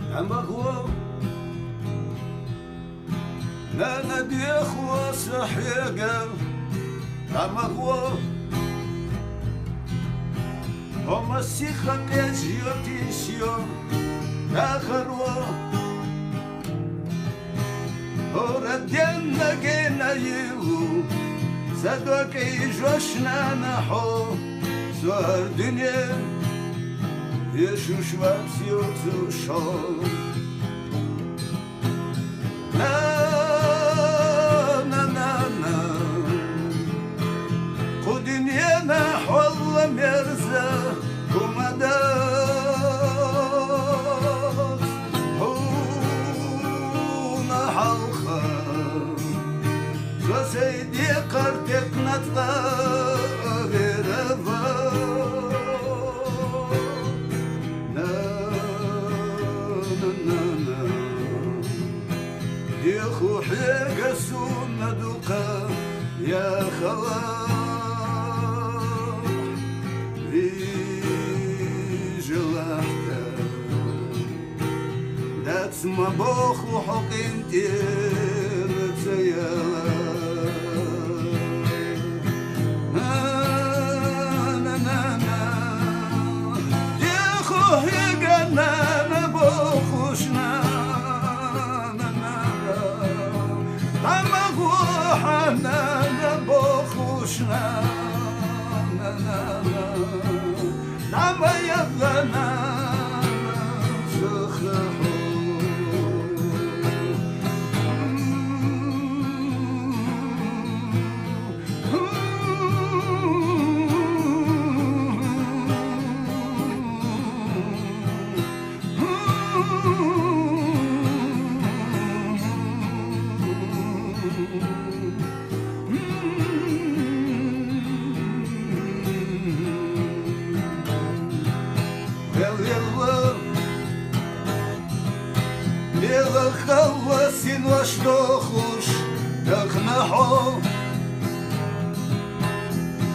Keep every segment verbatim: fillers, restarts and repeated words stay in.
Тамагъо, нанэ, дехъу сэ хьегэ, тамагъо. Хьомэ сихъэ къежьэу тисэу дахэрэу. Орэденнэ генэ иу, сэ докӀэижъощ нанэ хьо, сор дуние ишъушъуапсиу цушъо. Нанэ, нанэ, къудыненэ хьолэ мерзэ, гумэдэ хьунэ хьалхъэ, зэсэйди къэртекъынэцӀэ верэвэ. Нанэ, нанэ, дехъу хьегэ сунэдукъэ яхэлъэхъу ижэлахьтэ. Дац мэбэхъу хьо къинтӀер цэелэ. Нанэ, нанэ, дехъу хьегэ нанэ бэхъушъ, нанэ, нанэ, тамагъохьэ нанэ бэхъушъ, нанэ, нанэ. Нанэ, егъэнэ сыхъыхьу. Лелэ, лелэ, лелэ, хэлэ син ощтохъушъ дэхъынэхьо.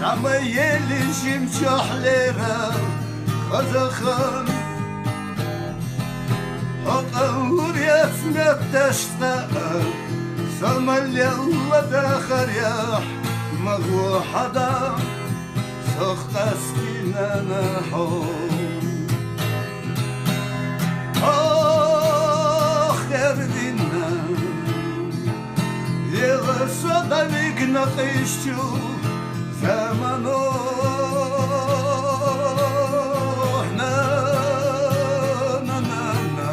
Тамэ елыжьым чохьлэрэ хэзэхъан. Хьо къэур есмет тэшъ цӀэ, сэмэлэл дахэрехь мэгохьэда, сыхъу къэс тинэнэхьо. Ох, Эрвинэ, велосо давигнэ къыщту замано. Нанэ, нанэ, нанэ,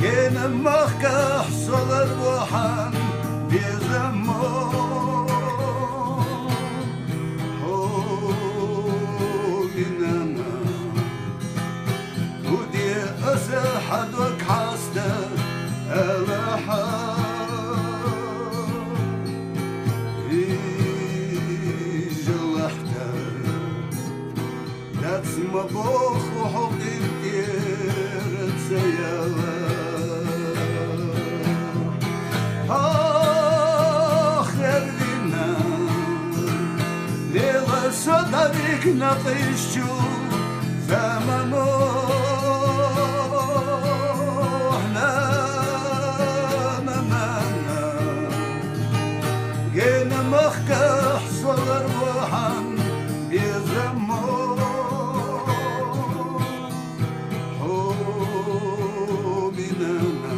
генэ мэхъ къэхь солэр охьан безэмо. Хьоми, нанэ, удеӀэсэ хьадок хьастэ Алахьэ ижэлахьтэ. Дац мэбэхъу хьо къинтӀер цэелэ. Ох, Эрвинэ, велосо давигнэ къыщту замано. Нанэ, нанэ, генэ мэхъ къэхь солэр охьан безэмо. Хьоми, нанэ,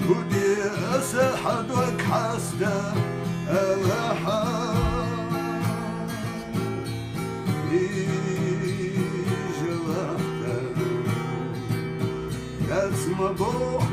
удеӀэсэ хьадок хьастэ Алахьэ ижэлахьтэ. Дац мэбэхъу